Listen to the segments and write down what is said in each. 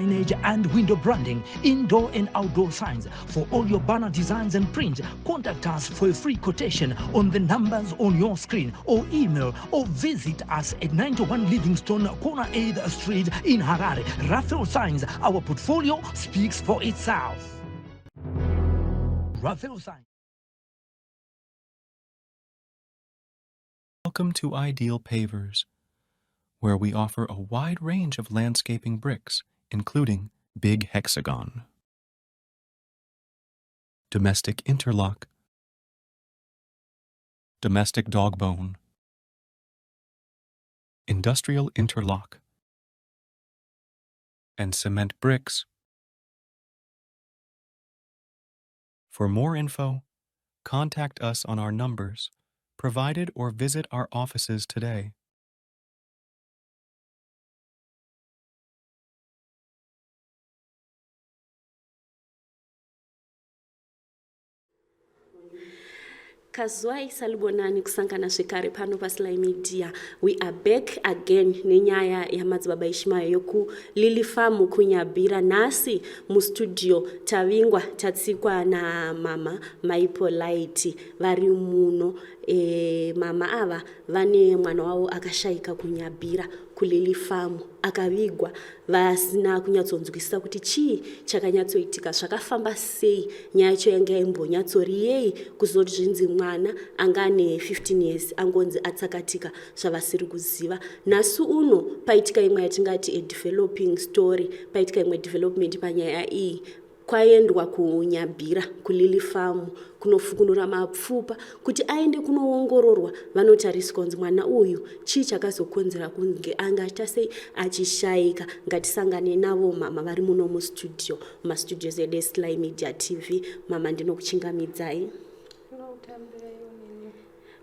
signage and window branding, indoor and outdoor signs. For all your banner designs and print, contact us for a free quotation on the numbers on your screen or email or visit us at 91 Livingstone, corner 8th Street in Harare. Raphael Signs, our portfolio speaks for itself. Raphael Signs. Welcome to Ideal Pavers, where we offer a wide range of landscaping bricks, including Big Hexagon, Domestic Interlock, Domestic Dogbone, Industrial Interlock, and cement bricks. For more info, contact us on our numbers provided or visit our offices today. Kazwai salibonani kusangana zvekare pano paSly Media. We are back again nenyaya yamadzibaba Ishmael yokuLily Farm kuNyabira. Nhasi mustudio tavingwa tatsikwa namama Mai Polite vari muno. E, mama ava vane mwana wavo akashaika kuNyabira kuLily Farm akavigwa vasina kunyatsonzwisisa kuti chii chakanyatsoitika zvakafamba sei nyaya yacho yanga yaimbonyatsori yei kuzoti zvinzi mwana anga ane 15 years angonzi atsakatika zvavasiri kuziva nhasi uno paitika imwe yatingati a developing story paitika imwe development panyaya iyi Kwaendwa kuNyabhira kuLily Farm kunofukunura mapfupa kuti aende kunoongororwa vanotariswa kunzi mwana uyu chii chakazokonzera kunge anga achiita sei achishaika. Ngatisangane navo mama vari muno mustudio mumastudios edu eSly Media TV. Mama ndinokuchingamidzai.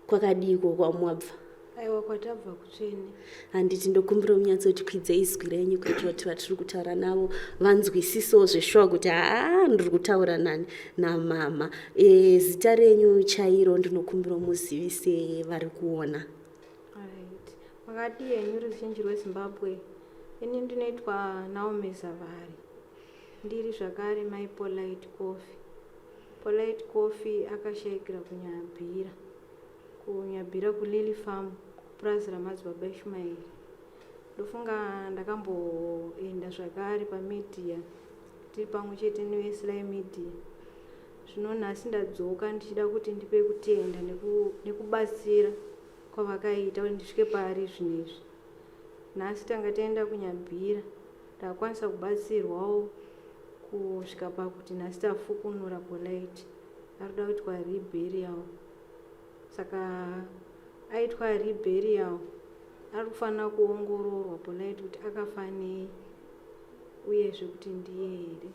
Kwakadiiko kwamwabva? Aiwa kwatabva kutsvene. Handiti ndokumbira munyatsotikwidze izwi renyu kuitira kuti vatiri kutaura navo vanzwisisewo zveshuwa kuti haa ndiri kutaura nani namama. E, zita renyu chairo ndinokumbira muzivise vari kuona. Alright. Makadii henyu ruzhinji rweZimbabwe? Ini ndinoitwa Naomi Zavari. Ndiri zvakare mai Polite Coffee. Polite Coffee akashaikira kuNyabhira. KuNyabhira kuLily Farm kupurazi raMadzibaba Ishumairi. Ndofunga ndakamboenda zvakare pamedia tiri pamwe chete neveSly Media. Zvino nhasi ndadzoka ndichida kuti ndipe kutenda nekubatsira kwavakaita kuti ndisvike pari zvino izvi. Nhasi tanga taenda kuNyabhira ndakakwanisa kubatsirwawo kusvika pakuti nhasi tafukunura Polite arikuda kuitwa reburial. Saka aitwa reburial ari kufanira kuongororwa Polite kuti akafa nei uyezve kuti ndiye here.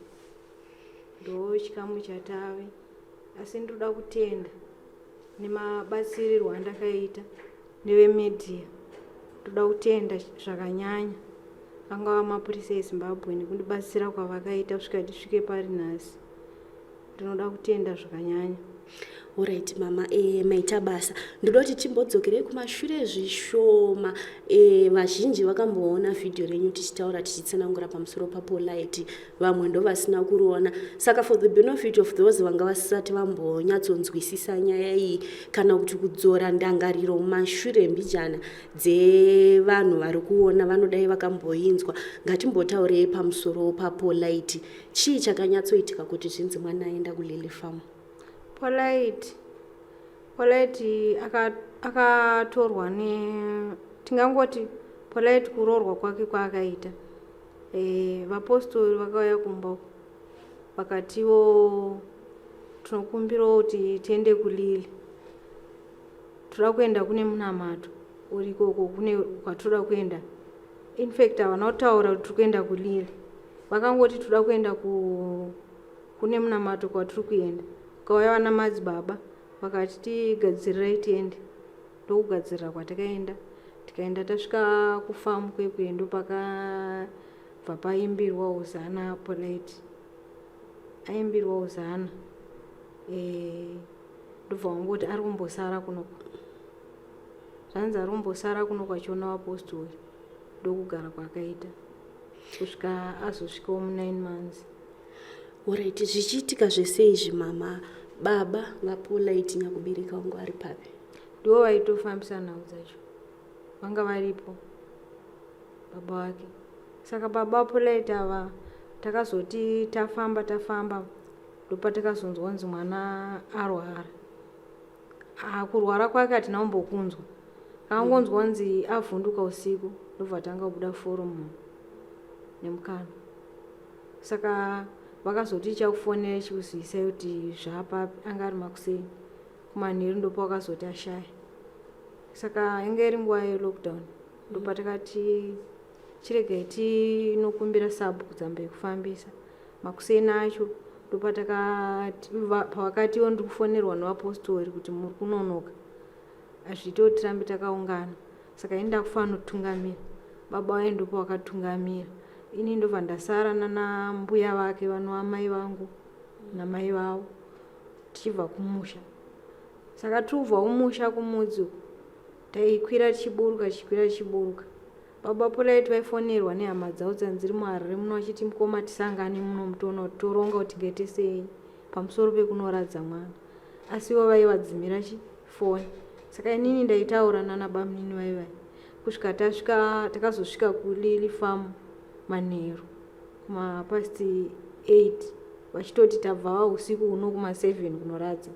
Ndochikamu chatave asi ndinoda kutenda nemabatsirirwo andakaita nevemedia. Ndoda kutenda zvakanyanya angava mapurisa eZimbabwe nekundibatsira kwavakaita kusvika tisvike pari nhasi. Ndinoda kutenda zvakanyanya. Alright mama, e, maita basa. Ndoda kuti timbodzokerei kumashure zvishoma. E, vazhinji vakamboona vhidhiyo renyu tichitaura tichitsanangura pamusoro paPolite, vamwe ndovasina kuriona. Saka for the benefit of those vanga vasati vambonyatsonzwisisa nyaya iyi kana kuti kudzora ndangariro mumashure mbijana dzevanhu vari kuona vanodai vakamboinzwa, ngatimbotaurei pamusoro paPolite. Chii chakanyatsoitika kuti zvinzi mwana aenda kuLily Farm? Polite Polite akatorwa aka ne tingangoti Polite kuroorwa kwake kwaakaita e, vapostori vakauya kumba uko vakatiwo tinokumbirawo kuti tiende kuLily toda kuenda kune munamato uriko uko kune kwatoda kuenda infact havana kutaura kuti tiri kuenda kulili vakangoti toda kuenda ku kune munamato kwatiri kuenda kukauya vana madzibaba vakati tigadzirirai tiende ndokugadzirira kwatakaenda tikaenda tasvika kufamu kwekwe ndopakabva paimbirwa hozana polite aimbirwa hozana eh, ndobva wangoti ari kumbosara kunoko zvanzi ari kumbosara kuno kwachiona vapostori ndokugara kwaakaita. Kusvika azosvikawo mu9 months. Alright, zvichiitika zvese izvi mama, baba vaPolite nyakubereka wangu ari papi? Ndivo vaitofambisa nhau dzacho, vanga varipo baba vake. Saka baba Polite ava takazoti tafamba tafamba, ndopatakazonzwa kunzi mwana arwara. Kurwara kwake hatina kumbokunzwa, akangonzwa kunzi avhunduka usiku, ndobva tanga kubuda furo munhu nemukanwa. Saka vakazoti chakufonera chikuzivisai kuti zvapapi. Anga ari makuseni, kumanheru ndopawakazoti ashaya. Saka inge iri nguva yelockdown, ndopatakati chiregai tinokumbira sabhuku tsamba yekufambisa. Makuseni acho ndopatakati pavakatiwo ndiri kufonerwa nevapostori kuti muri kunonoka, hazviiti kuti tirambe takaungana, saka ini ndakufanira kutungamira. Baba vaye ndopa vakatungamira, ini ndobva ndasara nana mbuya vake vanova mai vangu namai vavo, tichibva kumusha. Saka tiri kumusha kumudzi uku, taikwira tichiburuka, tichikwira tichiburuka. Baba Polite vaifonerwa nehama dzavo dzanziri muHarare muno, vachiti mukoma tisangane muno mutoona kuti toronga kuti tingaite sei pamusoro pekunoradza mwana, asi ivo vaivadzimira chifoni. Saka inini ndaitaura nana bamunini vaivai kusvika tasvika. Takazosvika kuLily Farm manheru kumapast 8, vachitoti tabva usiku huno kuma7 kunoradza.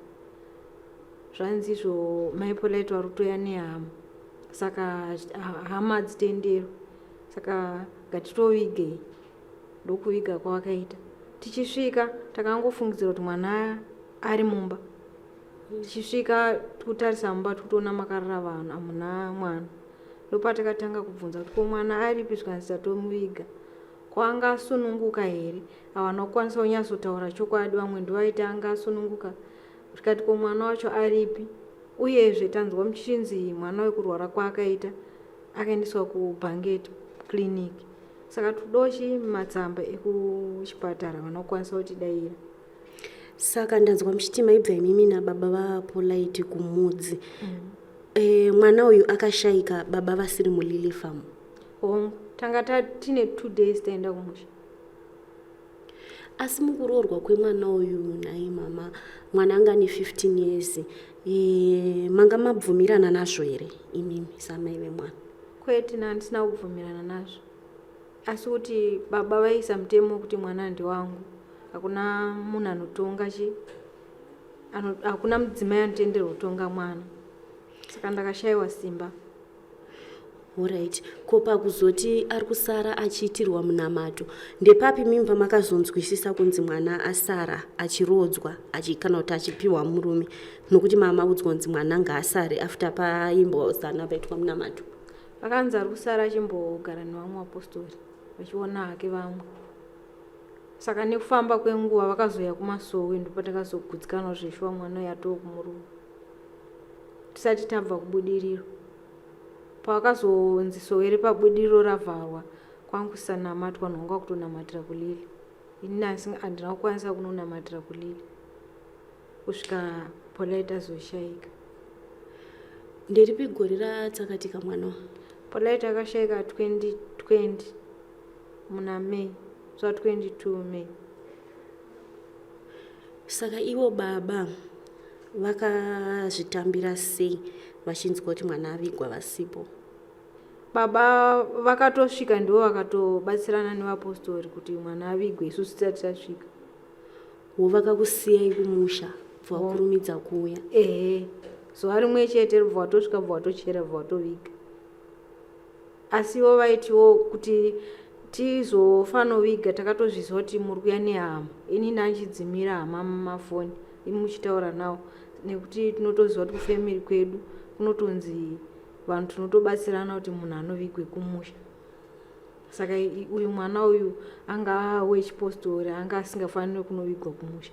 Zvanzi izvo mai Polite vari kutoya nehama, saka hama hadzitenderwi, saka ngatitovigei. Ndokuviga kwavakaita. Tichisvika takangofungidzira kuti mwana ari mumba. Tichisvika tikutarisa mumba, tikutoona makarara vanhu, hamuna mwana. Ndopatakatanga kubvunza kuti ko mwana aripi? Zvikanzi tatomuviga. Ko anga asununguka here? Havana kukwanisa kunyatsotaura chokwadi, vamwe ndovaiti anga asununguka. Zvikati ko mwana wacho aripi? Uyezve tanzwa muchinzi mwana wekurwara kwaakaita akaendeswa kuBanket Clinic, saka todochi matsamba ekuchipatara vanokwanisa kutidayira. Saka ndanzwa muchiti maibva imimi nababa vaPolite kumudzi. Mwana uyu akashayika baba vasiri muLily Farm? Hongu, tanga tine 2 days taenda kumusha. Asi mukuroorwa kwemwana uyu, nhai mama, mwana anga ane 15 years, manga mabvumirana nazvo here imimi samai vemwana? Kwete, nandisina kubvumirana nazvo, asi kuti baba vaisa mutemo wekuti mwana ndewangu, hakuna munhu anotonga chi hakuna mudzimai anotenderwa kutonga mwana, saka ndakashayiwa simba. Alright, ko pakuzoti ari kusara achiitirwa munamato, ndepapi mimba makazonzwisisa kunzi mwana asara achiroodzwa kana kuti achipiwa murume? Nokuti mama udzwa kunzi mwana ngaasare after paimbozana paitwa munamato. Vakanzi ari kusara achimbogara nevamwe vapostori, vachiona hake vamwe. Saka nekufamba kwenguva vakazoya kumasowe, ndopatakazogutsikana zveshuwa mwana uyu atoo kumurume. Tisati tabva kuBudiriro, pavakazonzi sowe repaBudiriro ravharwa, kwangu kusanamatwa, vanhu vanga kutonamatira kuLily. Inini asi handina kukwanisa kunonamatira kuLily kusvika Polite azoshayika. Nderipi gore ratsakatika mwana? Polite akashayika 2020 muna May, zva 22 May. Saka ivo baba vakazvitambira sei vachinzwa kuti mwana avigwa vasipo? Baba vakatosvika, ndivo vakatobatsirana nevapostori kuti mwana avigwe isusu tisati tasvika. Wo vakakusiyai kumusha, bva vakurumidza kuuya? Ehe, zuva rimwe chete bva watosvika, bva watochera, bva watoviga. Asi ivo vaitiwo kuti tizofanoviga takatozviziva kuti muri kuya nehama. Ini ndanchidzimira hama mumafoni imi muchitaura nawo, nekuti tinotoziva kuti kufamily kwedu kunotonzi vanhu tinotobatsirana kuti munhu anovigwe kumusha. Saka uyu mwana uyu anga wechipostori, anga asingafaniri kunovigwa kumusha.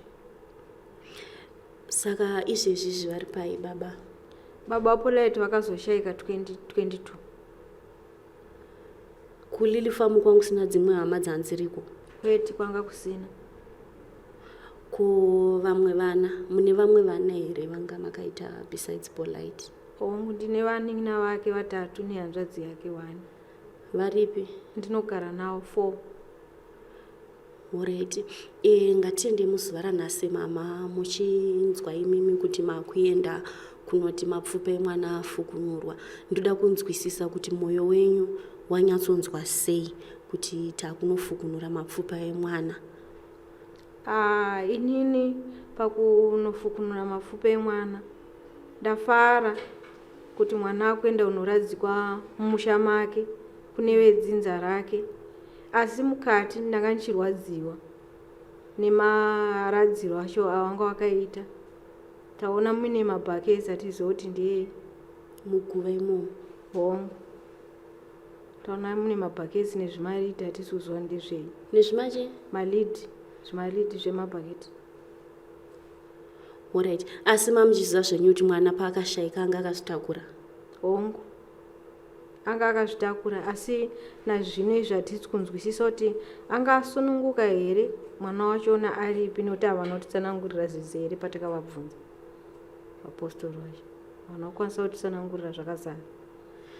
Saka izvezvi zvivari pai baba? Baba Polite vakazoshayika 2022. KuLily Farm kwanga kusina dzimwe hama dzanziriko? Kwete, kwanga kusina. Ko vamwe vana, mune vamwe vana here vanga makaita besides Polite? Hongu, ndine vanin'ina vake vatatu nehanzvadzi yake one. Varipi? Ndinogara navo four. Alright. E, ngatiende muzuva ranhasi mama muchinzwa imimi kuti makuenda kunoti mapfupa emwana afukunurwa. Ndoda kunzwisisa kuti mwoyo wenyu wanyatsonzwa sei kuti takunofukunura mapfupa emwana. Ah, inini pakunofukunura mapfupa emwana ndafara kuti mwana akuenda kunoradzikwa mumusha make kune vedzinza rake asi mukati ndanga ndichirwadziwa nemaradziro acho awanga wakaita taona muine mabhaketi atiziva kuti ndeyei muguva imomo hongu taona mune mabhaketi nezvimalid hatisi kuziva ndezvei nezvimache malid zvimalid zvemabhaketi Alright. Asi mamuchiziva zvenyu kuti mwana paakashaika anga akazvitakura? Hongu. Anga akazvitakura asi nazvino izvi hatisi kunzwisisa kuti anga asununguka here mwana wachona aripi nekuti havana kutitsanangurira zvizere patakavabvunza vapostori vacho havana kukwanisa kutitsanangurira zvakazara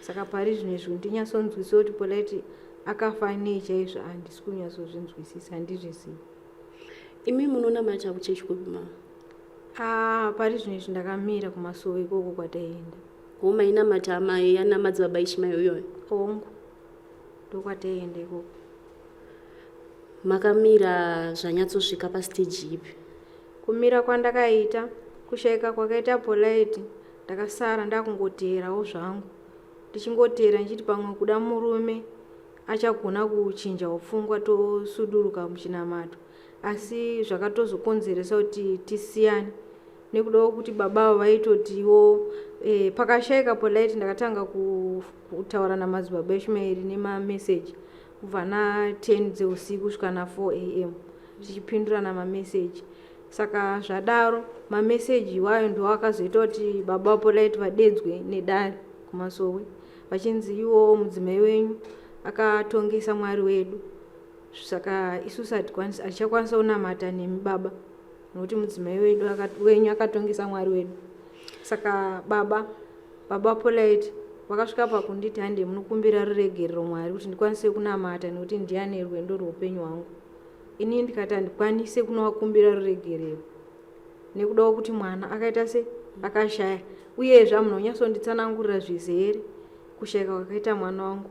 saka pari zvino izvi ndinyatsonzwisisa kuti polite akafa nei chaizvo handisi kunyatsozvinzwisisa handizvizivi Imi munonamata kuchechi kupi mama? Ah, pari zvino izvi ndakamira kumasowe ikoko kwataienda. Ho mainamata amai ana madzibaba Ishmael iyoyo? Hongu. Ndokwataienda ikoko. Makamira zvanyatsosvika pastage ipi? Kumira kwandakaita, kushaika kwakaita Polite, ndakasara ndakungoteerawo zvangu. Ndichingoteera ndichiti pamwe kuda murume achagona kuchinjawo pfungwa tosuduruka muchinamato asi zvakatozokonzeresa kuti tisiyane nekudawo kuti baba avo vaitotiwo e, pakashaika polite ndakatanga kutaura namadzibaba ishumaeri nemameseji kubva na 10 dzeusiku kusvika na 4 am tichipindurana mameseji saka zvadaro mameseji iwayo ndiwo akazoita kuti baba polite vadedzwe nedare kumasowe vachinzi iwo mudzimai wenyu akatongesa mwari wedu saka isusu hatichakwanisa kunamata nemi baba nokuti mudzimai wedu wenyu akatongesa mwari wedu saka baba baba polite vakasvika pakunditi hande munokumbira ruregerero mwari kuti ndikwanise kunamata nekuti ndiane rwendo rweupenyu hwangu ini ndikati handikwanise kunovakumbira ruregerero nekudawo kuti mwana akaita se akashaya uyezve amunhu unyatsonditsanangurira zvizere kushaika kwakaita mwana wangu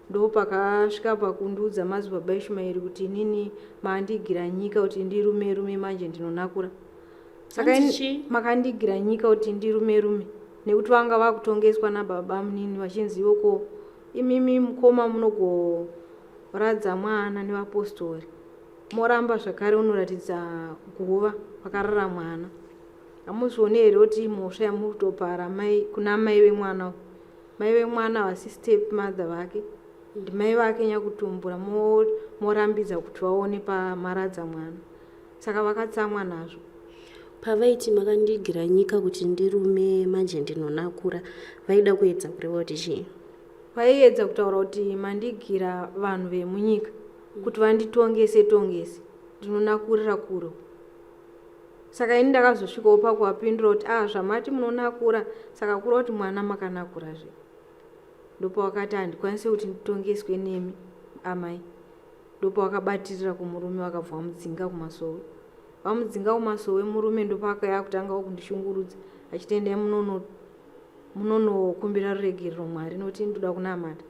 ndopakasvika pakundiudza madzibaba ishumaeri kuti inini maandigira nyika kuti ndirume rume manje ndinonakura saka makandigira nyika kuti ndirume rume nekuti vanga vakutongeswa nababa munini vachinzi iwoko imimi mukoma munogoradza mwana nevapostori Moramba zvakare unoratidza guva pakarara mwana. Hamuzvione here kuti imhosva yamuri kutopara mai kuna mai vemwana uyu. Mai vemwana havasi step mother vake. Ndimai vake nyakutumbura morambidza kuti vaone pamaradza mwana. Saka vakatsamwa nazvo. Pavaiti makandigira nyika kuti ndirume manje ndinonakura vaida kuedza kureva kuti chii? Vaiedza kutaura kuti mandigira vanhu vemunyika. kuti vanditongese tongese ndinonakurira kure saka ini ndakazosvikawo pakuvapindura kuti ah zvamati munonakura saka kura kuti mwana makanakurazve ndopawakati handikwanise kuti nditongeswe nemi amai ndopawakabatirira kumurume vakabva vamudzinga kumasowe vamudzinga kumasowe murume ndopaakaya kutangawo kundishungurudza achiti endai munonokumbira ruregerero mwari nokuti ndoda kunamata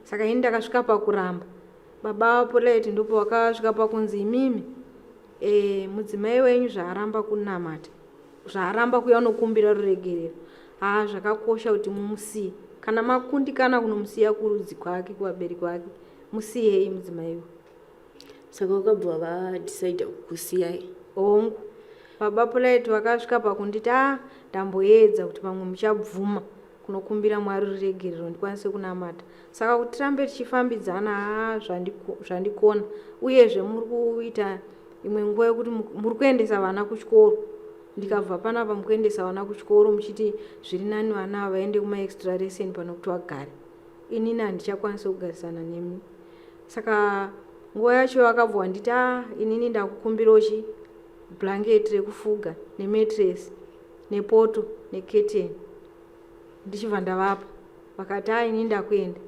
saka ini ndakasvika pakuramba Baba Polite ndipo vakasvika pakunzi imimi e, mudzimai wenyu zvaaramba kunamata zvaaramba kuya unokumbira ruregerero haa zvakakosha kuti mumusiye kana makundikana kunomusiya kurudzi kwake kuvabereki vake musiyei mudzimai uyu saka vakabva vadecide kukusiyai hongu baba Polite vakasvika pakunditi a ndamboedza kuti pamwe muchabvuma kunokumbira Mwari ruregerero ndikwanise kunamata. Saka kuti tirambe tichifambidzana haa zvandikona uyezve muri kuita imwe nguva yekuti muri kuendesa vana kuchikoro ndikabva panapa mukuendesa vana kuchikoro muchiti zviri nani vana ava vaende kumaextra lesson pano kuti vagare inini handichakwanisa kugarisana nemi saka nguva yacho vakabva wanditi a inini ndakukumbirawo chi blanket rekufuga nemetress nepoto neketeni ndichibva ndavapa vakati a ini ndakuenda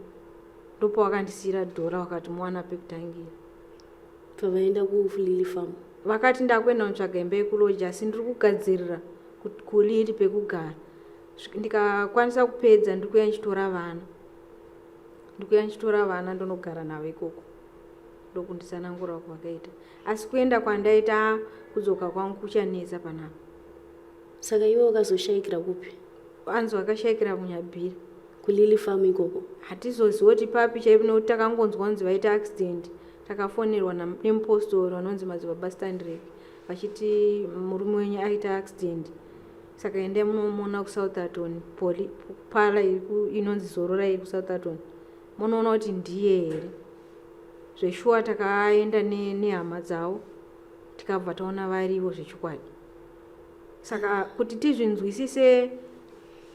ndopawakandisiira dhora vakati muwana pekutangira. Pavaenda kuLily Farm? Vakati ndakuenda kunotsvaga imba yekuloja, asi ndiri kugadzirira kuLily pekugara. Ndikakwanisa kupedza, ndiri kuuya ndichitora vana, ndikuuya ndichitora vana, ndonogara navo ikoko. Ndokunditsanangura kwavakaita, asi kuenda kwandaita, kudzoka kwangu kuchanetsa panapa. Saka iwe wakazoshayikira kupi? Anzi vakashayikira muNyabhira. KuLily Farm ikoko? Hatizozivi kuti papi chaipo, nekuti takangonzwa kunzi vaita accident. Takafonerwa nemupostori vanonzi Madzibaba Standrek vachiti murume wenyu aita accident, saka endai munomuona kuSoutherton, pala inonzi Zorora iri kuSoutherton, munoona kuti ndiye here zveshuwa. Takaenda nehama dzavo, tikabva taona varivo zvechokwadi. Saka kuti tizvinzwisise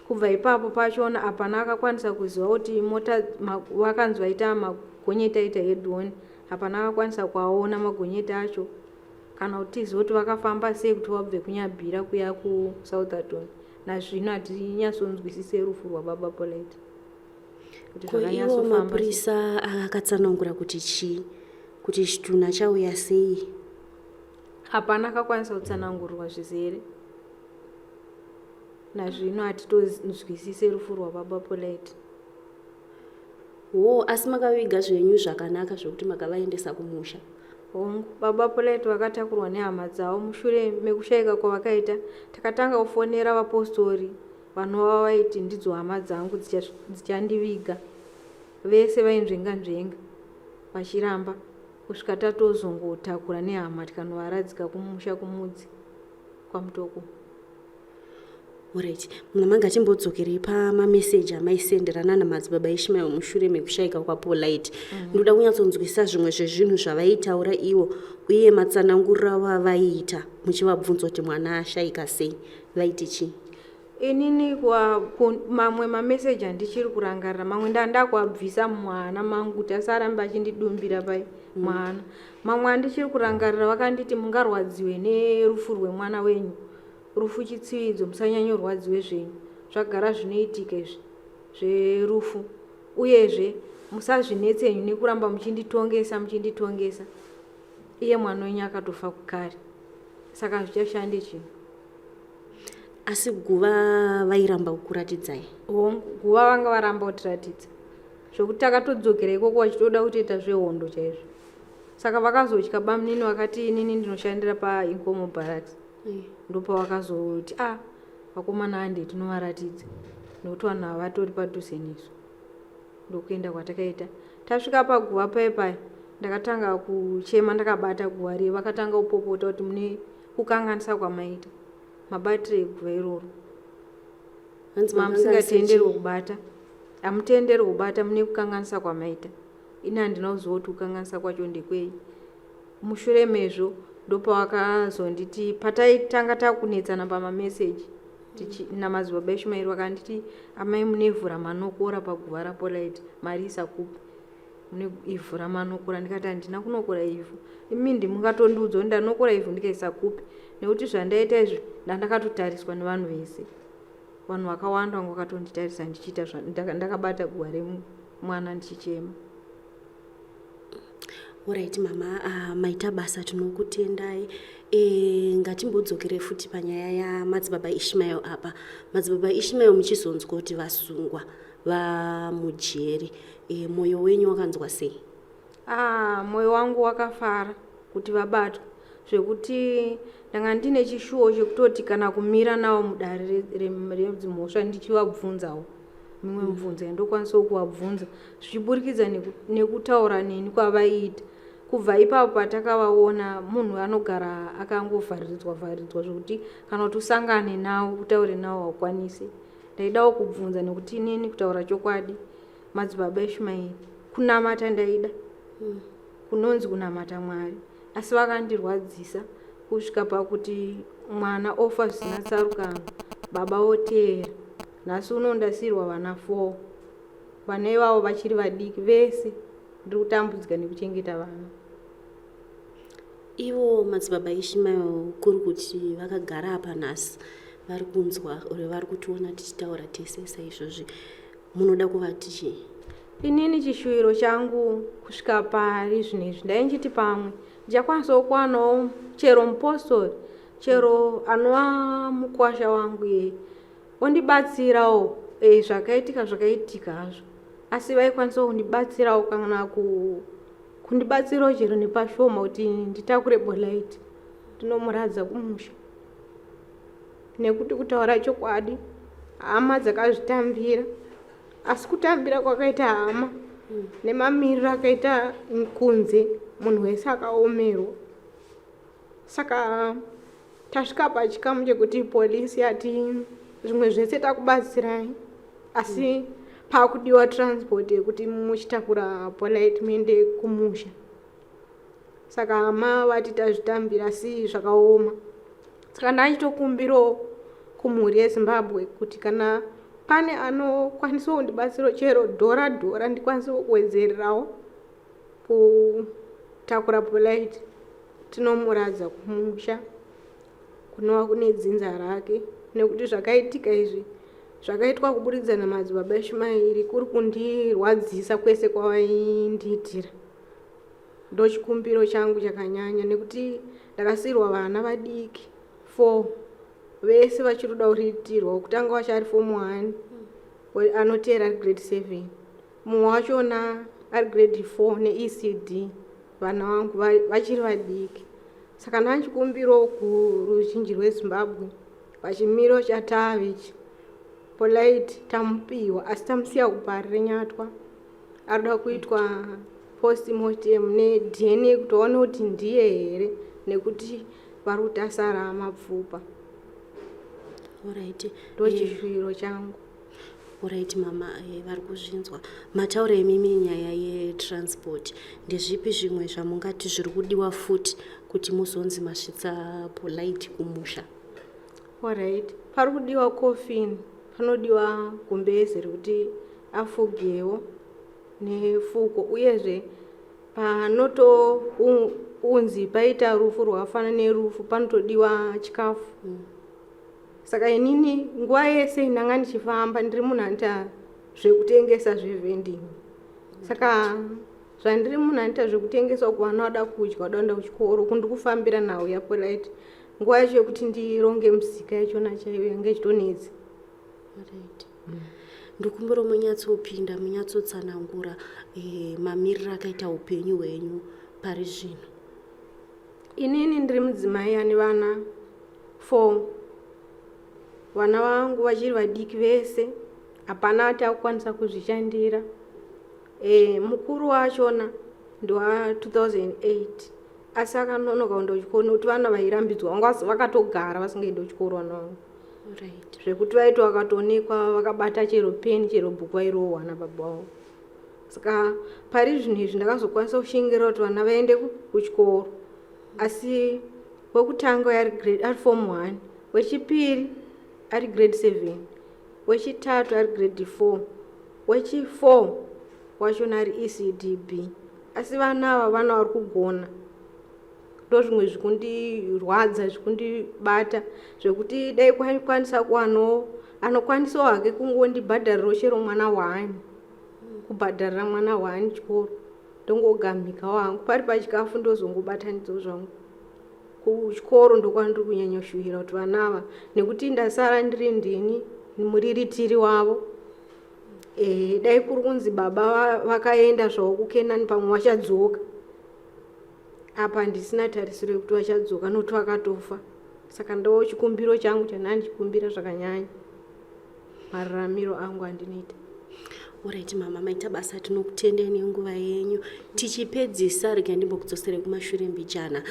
kubva ipapo pachona, hapana akakwanisa kuziva kuti mota vakanzi vaita magonyeti aita head-on. Hapana akakwanisa kuaona magonyeti acho, kana kuti tizive kuti vakafamba sei kuti vabve kuNyabhira kuya kuSoutherton. Nazvino hatinyatsonzwisise rufu rwababa Polite kuti Ko iwo zvakanyatsofamba sei. mapurisa akatsanangura kuti chii, kuti chitunha chauya sei? Hapana akakwanisa kutsanangurwa zvizere. Nazvino hatitonzwisise rufu rwababa Polite. Wo, asi makaviga zvenyu zvakanaka zvokuti makavaendesa kumusha? Hongu, baba Polite vakatakurwa nehama dzavo mushure mekushayika kwavakaita. Takatanga kufonera vapostori vanova vaiti ndidzo hama dzangu dzichandiviga. Vese vainzvenga nzvenga vachiramba, kusvika tatozongotakura nehama tikanovaradzika kumusha kuMudzi kwaMutoko. Alright, mama, ngatimbodzokerei pamameseji amaisenderana namadzibaba Ishmael mushure mekushayika kwaPolite. Ndoda kunyatsonzwisisa zvimwe zvezvinhu zvavaitaura ivo, uye matsananguriro avo avaiita muchivabvunza kuti mwana ashayika sei. Vaiti chii? Inini mamwe mameseji handichiri kurangarira. Mamwe ndandakuabvisa muhana mangu kuti asarambe achindidumbira pai muhana. Mamwe handichiri kurangarira. Vakanditi, "Mungarwadziwe nerufu rwemwana wenyu. Rufu chitsividzo, musanyanyorwadziwe zvenyu. Zvagara zvinoitika izvi zverufu. Uyezve musazvinetsenyu nekuramba muchinditongesa, muchinditongesa. Iye mwana wenyu akatofa kukare, saka hazvichashande chinhu." Asi guva vairamba kukuratidzai? Hongu, guva vanga varamba kutiratidza, zvokuti takatodzokera ikoko vachitoda kutoita zvehondo chaizvo. Saka vakazotya bamunini, vakati inini ndinoshandira paInkomo Barracks. Ndopavakazoti, "A, vakomana, hande tinovaratidza, nokuti vanhu ava vatori padhuze nesu." Ndokuenda kwatakaita. Tasvika paguva pai pai, ndakatanga kuchema ndakabata guva riye. Vakatanga kupopota kuti, "Mune kukanganisa kwamaita, mabatiro eguva iroro." Hanzi Mamusingatenderwi kubata, hamutenderwi kubata, mune kukanganisa kwamaita. Ini handina kuziva kuti kukanganisa kwacho ndekwei. Mushure mezvo ndopavakazonditi, pataitanga takunetsana pamameseji namadzibaba Ishumairi, vakanditi, "Amai, mune ivhu ramanokora paguva raPolite, mariisa kupi? Mune ivhu ramanokora." Ndikati, "Handina kunokora ivhu. Imi ndimungatondiudza kuti ndanokora ivhu ndikaisa kupi, nekuti zvandaita izvi ndandakatotariswa nevanhu vese." Vanhu vakawanda vanga vakatonditarisa ndichiita ndakabata guva remwana ndichichema. Alright mama, maita basa, tinokutendai. Ngatimbodzokere futi panyaya yamadzibaba Ishmael apa. Madzibaba Ishmael, muchizonzwa kuti vasungwa, vamujeri, mwoyo wenyu wakanzwa sei? Ah, mwoyo wangu wakafara kuti vabatwa, zvekuti ndanga ndine chishuwo chekutoti kana kumira navo mudare redzimhosva ndichivabvunzawo mimwe mibvunzo yandokwanisawo kuvabvunza zvichiburikidza nekutaura neni kwavaiita. Kubva ipapo patakavaona, munhu anogara akangovharidzwa vharidzwa, zvokuti kana kuti usangane navo utaure navo haukwanisi. Ndaidawo kubvunza, nekuti inini, kutaura chokwadi, madzibaba Ishumairi, kunamata ndaida, kunonzi kunamata Mwari, asi vakandirwadzisa kusvika pakuti mwana ofa zvisina tsarukano, baba voteera. Nhasi uno ndasiyirwa vana 4. Vana ivavo vachiri vadiki vese, ndiri kutambudzika nekuchengeta vana. Ivo madzibaba Ishmael, kuri kuti vakagara apa nhasi, vari kunzwa or vari kutiona tichitaura tese saizvozvi, munoda kuvati chii? Inini chishuwiro changu kusvika pari zvino izvi, ndai nchiti pamwe Ndichakwanisawo kuwanawo chero mupostori, chero anova mukwasha wangu iyeye ondibatsirawo. Zvakaitika zvakaitika hazvo, asi vaikwanisawo kundibatsirawo kana kundibatsirawo chero nepashoma kuti nditakure Polite ndinomuradza kumusha. Nekuti kutaura chokwadi, hama dzakazvitambira, asi kutambira kwakaita hama nemamiriro akaita kunze, munhu wese akaomerwa. Saka tasvika pachikamu chekuti polisi yati zvimwe zvese takubatsirai, asi pakudiwa transport yekuti muchitakura Polite muende kumusha. Saka hama vati tazvitambira, asi zvakaoma. Saka ndachitokumbirawo kumhuri yeZimbabwe kuti kana pane anokwanisawo kundibatsirawo chero dhora dhora, ndikwanisewo kuwedzererawo kutakura Polite tinomuradza kumusha kunova kune dzinza rake. Nekuti zvakaitika izvi zvakaitwa kuburikidza namadzibaba Ishumairi kuri kundirwadzisa kwese kwavaindiitira. Ndochikumbiro changu chakanyanya, nekuti ndakasiyirwa vana vadiki 4, vese vachiri kuda kuriitirwa. Wekutanga wacho ari form 1, anoteera ari grade 7, mumwe wachona ari grade 4 neECD. Vana vangu vachiri vadiki. Saka ndachikumbirawo kuruzhinji rweZimbabwe, pachimiro chatave ichi, Polite tamupiwa, asi tamusiya kuParirenyatwa. Arikuda kuitwa postmortem neDNA kuti vaone kuti ndiye here, nekuti vari kuti asara mapfupa. Ndochishuviro changu. Alright mama, vari kuzvinzwa mataura imimi nyaya yetransport. Ndezvipi zvimwe zvamungati zviri kudiwa futi kuti muzonzi masvitsa Polite kumusha? Alright, pari kudiwa coffin, panodiwa gumbeze rekuti afugewo nefuko, uyezve panotounzi paita rufu rwakafanana nerufu panotodiwa chikafu. Saka inini nguva yese ndanga ndichifamba, ndiri munhu anoita zvekutengesa, zvevending. Saka zvandiri munhu anoita zvekutengesa uku, vana vada kudya, vada kuenda kuchikoro, kundi kufambira nhau yaPolite, nguva yacho yekuti ndironge musika yachona chaiyo yange ichitonetsa. Alright. Ndikumbira munyatsopinda munyatsotsanangura mamiriro akaita upenyu hwenyu pari zvino. Inini ndiri mudzimai ane vana 4. Vana vangu vachiri vadiki vese, hapana ati akukwanisa kuzvishandira. Mukuru wachona ndewa 2008, asi akanonoka kuenda kuchikoro nekuti vana vairambidzwa, vanga vakatogara vasingaendi kuchikoro vana vangu, zvekuti vaiti vakatoonekwa vakabata chero peni chero bhuku vairohwa nababa vavo. Saka pari zvinhu izvi ndakazokwanisa kushingirira kuti vana vaende kuchikoro, asi wekutanga ari grade, ari form 1, wechipiri ari grade 7, wechitatu ari grade 4, wechi4 wachona ari ECDB. Asi vana ava vana vari kugona. Ndo zvimwe zvikundirwadza, zvikundibata, zvekuti dai kwaikwanisa kuwanawo anokwanisawo hake kungondibhadharirawo chero mwana one, kubhadharira mwana one chikoro, ndongogamhikawo hangu. Pari pachikafu ndozongobatanidzawo zvangu. Kuchikoro ndokwandiri kunyanya kushuvira kuti vana ava, nekuti ndasara ndiri ndini muriritiri wavo. Dai kuri kunzi baba vakaenda zvavo kuKenani, pamwe vachadzoka. Apa ndisina tarisiro yekuti vachadzoka nokuti vakatofa. Saka ndo chikumbiro changu chandanga ndichikumbira zvakanyanya, mararamiro angu andinoita. Alright mama, maita basa, tinokutendai nenguva yenyu. Tichipedzisa, regai ndimbokudzosere kumashure mbijana.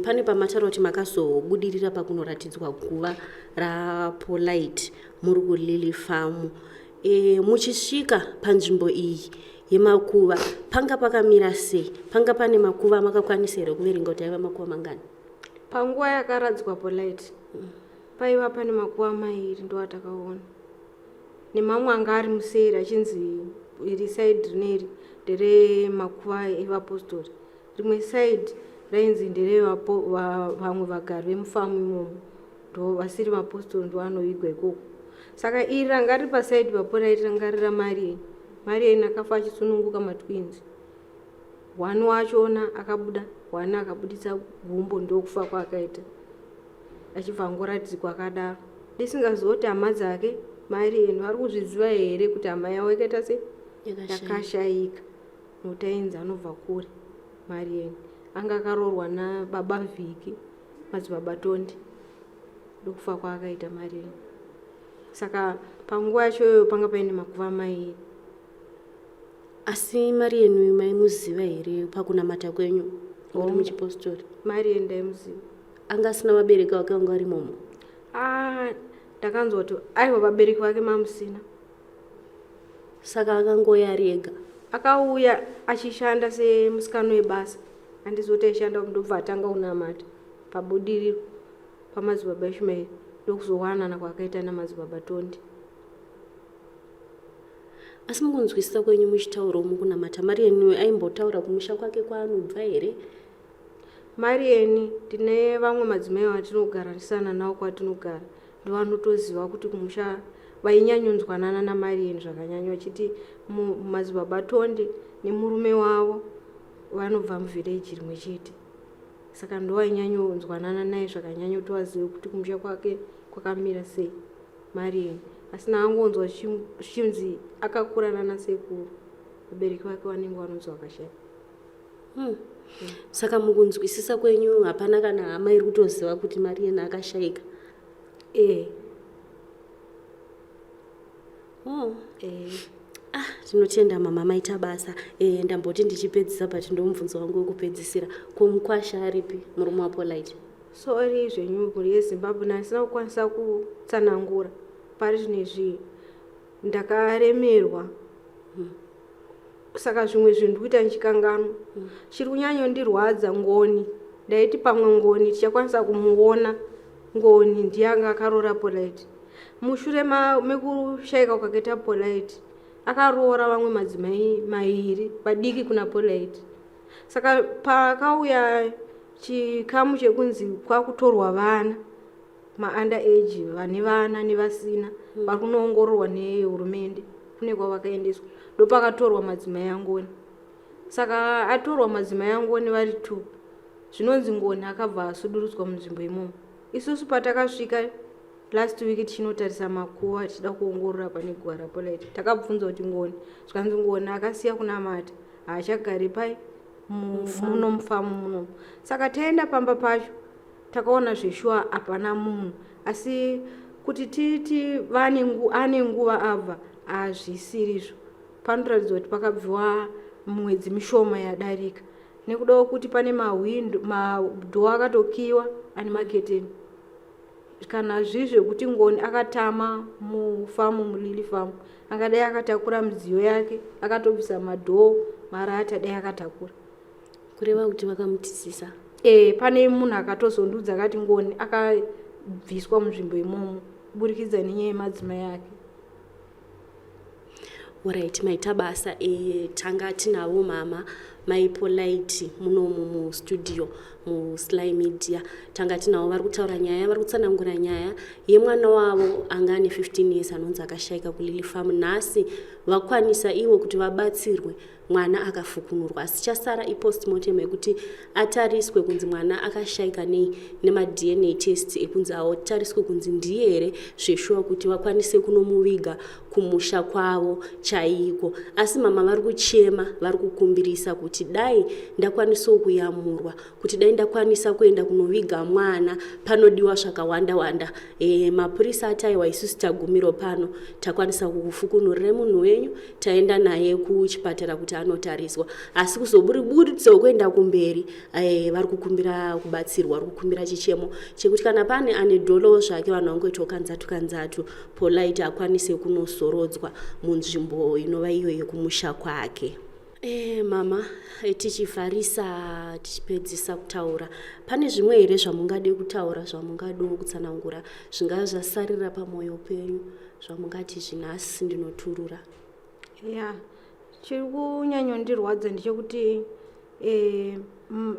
Pane pamataura kuti makazobudirira pakunoratidzwa guva raPolite muri kuLily Farm. Muchisvika panzvimbo iyi yemakuva, panga pakamira sei? Panga pane makuva makakwanisa here kuverenga kuti aiva makuva mangani? Panguva yakaradzwa Polite paiva pane makuva mairi ndo atakaona, nemamwe anga ari museri achinzi iri side rineri nderemakuva evapostori, rimwe side rainzi nderevamwe vagari vemufamu imomo, ndo vasiri vapostori ndo vanovigwa ikoko. Saka iri ranga riri paside paPolite ranga riri raMarian. Marian akafa achisununguka matwins, one wachona akabuda. One akabuditsa gumbo ndokufa kwaakaita achibva angoratidzwa akadaro. Ndisingazivi kuti hama dzake Marian vari kuzviziva here kuti hama yavo yakaita sei, yakashaika. Nokuti ainzi anobva kure Marian. Anga akaroorwa nababa Vhiki, madzibaba Tondi. Ndokufa kwaakaita Marian. Saka panguva yacho iyoyo panga paine makuva mairi. Asi Marian uyu maimuziva here pakunamata kwenyu muri muchipostori? Marian ndaimuziva. Anga asina vabereki vake vanga vari imomo? Ah, ndakanzwa kuti aiwa vabereki vake mamusina. Saka akangouya ari ega? Akauya achishanda semusikana webasa. Handizivi kuti aishanda ndobva atanga kunamata pabudiriro pamadzibaba Ishumaeri ndokuzowanana kwaakaita namadzibaba Tondi. Asi mukunzwisisa kwenyu muchitaurawo mukunamata, Marian aimbotaura kumusha kwake kwaanobva here? Marian ndine vamwe madzimai vatinogararisana navo kwatinogara ndovanotoziva kuti kumusha vainyanyonzwanana naMarian zvakanyanya vachiti madzibaba Tonde nemurume wavo vanobva muvhireji rimwe chete saka ndovainyanyoonzwanana naye zvakanyanya kuti vazive kuti kumusha kwake kwakamira sei Marian asi ndakangonzwa zvichinzi akakura nana sekuru vabereki vake vanenge vanonzi vakashaya. Saka mukunzwisisa kwenyu hapana kana hama iri kutoziva kuti Marian akashaika? Eh. Oh. Eh. Ah, tinotenda mama maita basa. Eh, ndamboti ndichipedzisa but ndomubvunzo wangu wekupedzisira. Ko mukwasha aripi murume waPolite? Sorry zvenyu mhuri yeZimbabwe ndisina kukwanisa kutsanangura pari zvino izvi ndakaremerwa. Saka zvimwe zvinhu ndikuita ndichikanganwa. Chiri kunyanyondirwadza Ngoni. Ndaiti pamwe Ngoni tichakwanisa kumuona. Ngoni ndiye anga akaroora Polite. Mushure mekushaika kwakaita Polite, akaroora vamwe madzimai mairi vadiki kuna Polite. Saka pakauya chikamu chekunzi kwakutorwa vana maunder age vane vana nevasina vari kunoongororwa nehurumende kune kwavakaendeswa ndopakatorwa madzimai aNgoni. Saka atorwa madzimai aNgoni vari 2 zvinonzi Ngoni akabva asudurudzwa munzvimbo imomo. Isusu patakasvika last week tichinotarisa makuva tichida kuongorora pane guva raPolite takabvunza kuti Ngoni zvikanzi Ngoni akasiya kunamata haachagari pai muno mufamu munomu. Saka taenda pamba pacho takaona zveshuwa hapana munhu asi kuti titi ane nguva abva hazvisirizvo. Panoratidza kuti pakabviwa mwedzi mishoma yadarika nekudawo kuti pane mahwindo madhoo akatokiwa ane maketeni. Kana zviri zvekuti Ngoni akatama mufamu muLily Farm angadai akatakura midziyo yake akatobvisa madhoo marata dai akatakura. Kureva kuti vakamutisisa? Pane munhu akatozondudza akati Ngoni akabviswa munzvimbo imomo kuburikidza nenyaya yemadzimai ake. Alright, maita basa. Tanga tinavo mama mai Polite munomu mustudio muSly Media. Tanga tinavo vari kutaura nyaya, vari kutsanangura nyaya yemwana wavo anga ane 15 years anonzi akashaika kuLily Farm. Nhasi vakwanisa ivo kuti vabatsirwe mwana akafukunurwa, asi chasara ipostmortem yekuti atariswe kunzi mwana akashaika nei nemaDNA test ekunzi atariswe kunzi ndiye here zveshuwa kuti vakwanise kunomuviga kumusha kwavo chaiko. Asi mama vari kuchema, vari kukumbirisa kuti dai ndakwanisawo kuyamurwa, kuti dai ndakwanisa kuenda kunoviga mwana, panodiwa zvakawanda wanda. Mapurisa ataiwa isusu tagumiro pano, takwanisa kukufukunurira munhu wenyu, taenda naye kuchipatara kuti anotariswa, asi kuzoburitsawo kuenda kumberi vari kukumbira kubatsirwa, vari kukumbira chichemo chekuti kana pane ane dholowo zvake vanhu vangoitawo kanzatu kanzatu, Polite akwanise kunosorodzwa munzvimbo inova iyo yekumusha kwake. Mama, tichivharisa tichipedzisa kutaura, pane zvimwe here zvamungade kutaura, zvamungadewo kutsanangura, zvingava zvasarira pamwoyo penyu, zvamungati zvinhasi ndinoturura? Ya, chiri kunyanyondirwadza ndechekuti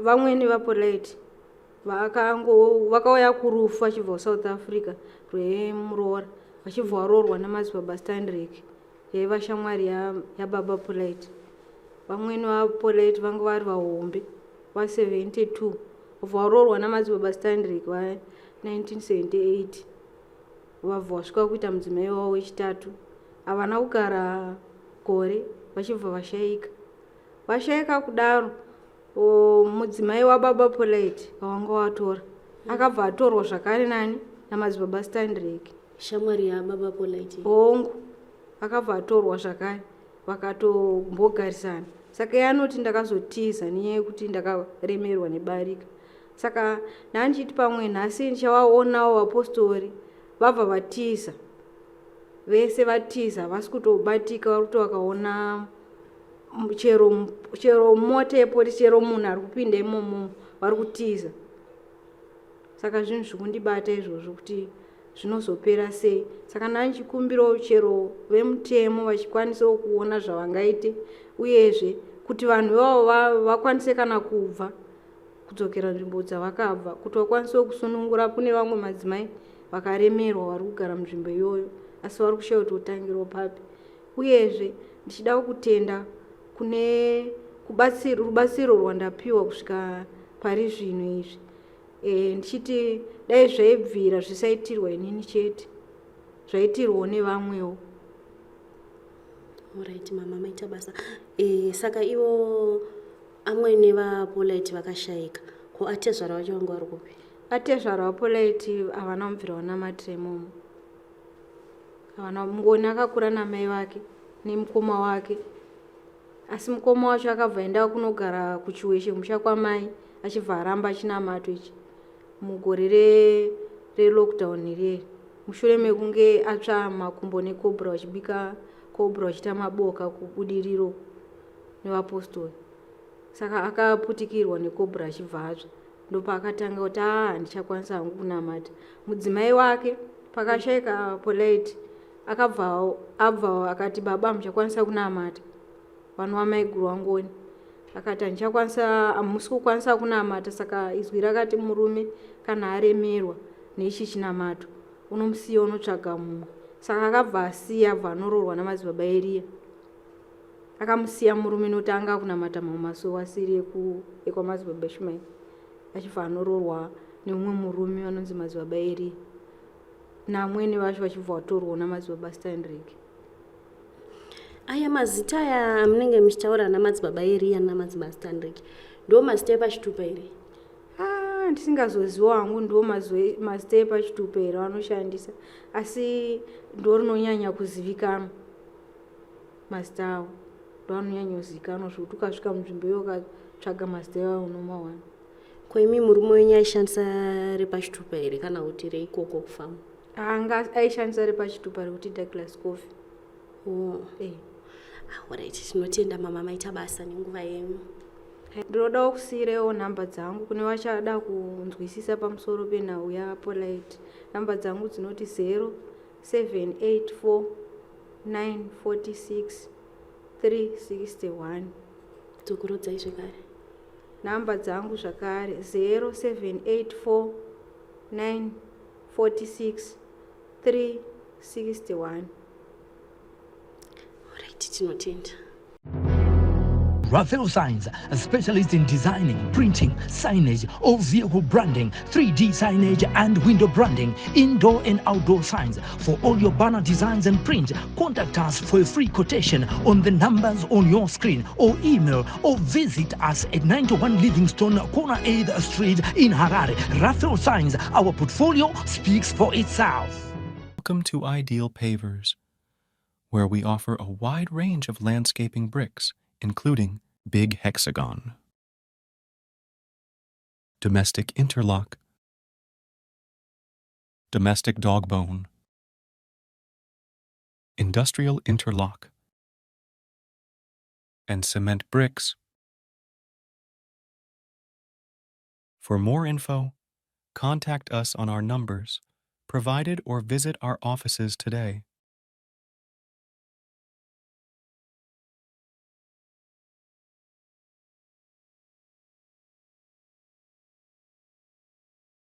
vamweni vaPolite vakauya kurufu vachibva kuSouth Africa rwemuroora, vachibva varoorwa namadzibaba Stanrick yaiva shamwari yababa Polite. Vamweni vaPolite vanga vari vahombe. va 72, vabva varoorwa namadzibaba Standrick va 1978, vabva vasvika kuita mudzimai wavo wechitatu. Havana kugara gore, vachibva vashayika. Vashayika kudaro, mudzimai wababa Polite vavanga vatora akabva atorwa zvakare nani? Namadzibaba Standrick. Shamwari yababa Polite? Hongu, akabva atorwa zvakare, vakatombogarisana. Saka iye anoti, "Ndakazotiza nenyaya yekuti ndakaremerwa nebarika." Saka ndandichiti pamwe nhasi ndichavaonawo vapostori vabva vatiza vese. Vatiza, havasi kutobatika, vari kuti vakaona chero mota yepolisi, chero munhu ari kupinda imomo, vari kutiza. Saka zvinhu zviri kundibata izvozvo kuti zvinozopera sei. Saka ndandichikumbirawo chero vemutemo vachikwanisawo kuona zvavangaite, uyezve kuti vanhu ivavo vakwanise kana kubva kudzokera nzvimbo dzavakabva, kuti vakwanisewo kusunungura. Kune vamwe madzimai vakaremerwa vari kugara munzvimbo iyoyo, asi vari kushaya kuti votangirawo papi. Uyezve ndichida kutenda kune rubatsiro rwandapiwa kusvika pari zvino izvi. Ndichiti dai zvaibvira zvisaitirwa inini chete, zvaitirwawo nevamwewo. Alright mama, maita basa. Saka ivo amwene vaPolite vakashayika, ko atezvara vacho vanga vari kupi? Atezvara vaPolite havana kubvira vanamatira imomo, havana. Ngoni akakura namai vake nemukoma wake, asi mukoma wacho akabva enda kunogara kuChiweshe, musha kwamai, achibva aramba chinamato ichi mugore relockdown reri, mushure mekunge atsva makumbo necobra, vachibika cobra, vachiita maboka kuBudiriro nevapostori. Saka akaputikirwa necobra achibva atsva, ndopaakatanga kuti, "A, handichakwanisa hangu kunamata." Mudzimai wake pakashayika Polite, akabva abva akati, "Baba, hamuchakwanisa kunamata." Vanova maiguru waNgoni. Akati, "Handichakwanisa, hamusi kukwanisa kunamata." Saka izwi rakati murume kana aremerwa neichi chinamato, unomusiya unotsvaga mumwe. Saka akabva asiya, abva anoroorwa namadzibaba Eriya. Akamusiya murume nokuti anga akunamata mamwe masowe asiri ekwamadzibaba Ishumaeri, achibva anoroorwa nemumwe murume vanonzi madzibaba Eriya, namwene vacho vachibva vatorwawo namadzibaba Standrick. Aya mazita aya amunenge muchitaura, namadzibaba Eriya namadzibaba Standrick, ndo mazita epachitupa here? Ah, ndisingazoziva hangu ndiwo mazita epachitupa here vanoshandisa, asi ndo rinonyanya kuzivikanwa mazita avo, ndo anonyanya kuzivikanwa zvokuti ukasvika munzvimbo iyo ukatsvaga mazita iwayo unomawana. Ko imi murume wenyu aishandisa repachitupa here kana kuti reikoko kufamu? Anga aishandisa repachitupa rekuti Douglas Coffee. Oh. Eh. Alright, tinotenda mama, maita basa nenguva yenyu. Ndinodawo kusiyirewo nhamba dzangu kune vachada kunzwisisa pamusoro penhau yaPolite. Nhamba dzangu dzinoti 0784 946 361. Dzokorodzai zvekare. Nhamba dzangu zvakare, 0784 946 361. Alright, tinotenda. Raphael Signs, a specialist in designing, printing, signage, all vehicle branding, 3D signage and window branding, indoor and outdoor signs. For all your banner designs and print, contact us for a free quotation on the numbers on your screen or email or visit us at 91 Livingstone, corner 8th Street in Harare. Raphael Signs, our portfolio speaks for itself. Welcome to Ideal Pavers, where we offer a wide range of landscaping bricks, including Big Hexagon, Domestic Interlock, Domestic Dogbone, Industrial Interlock, and cement bricks. For more info, contact us on our numbers provided or visit our offices today.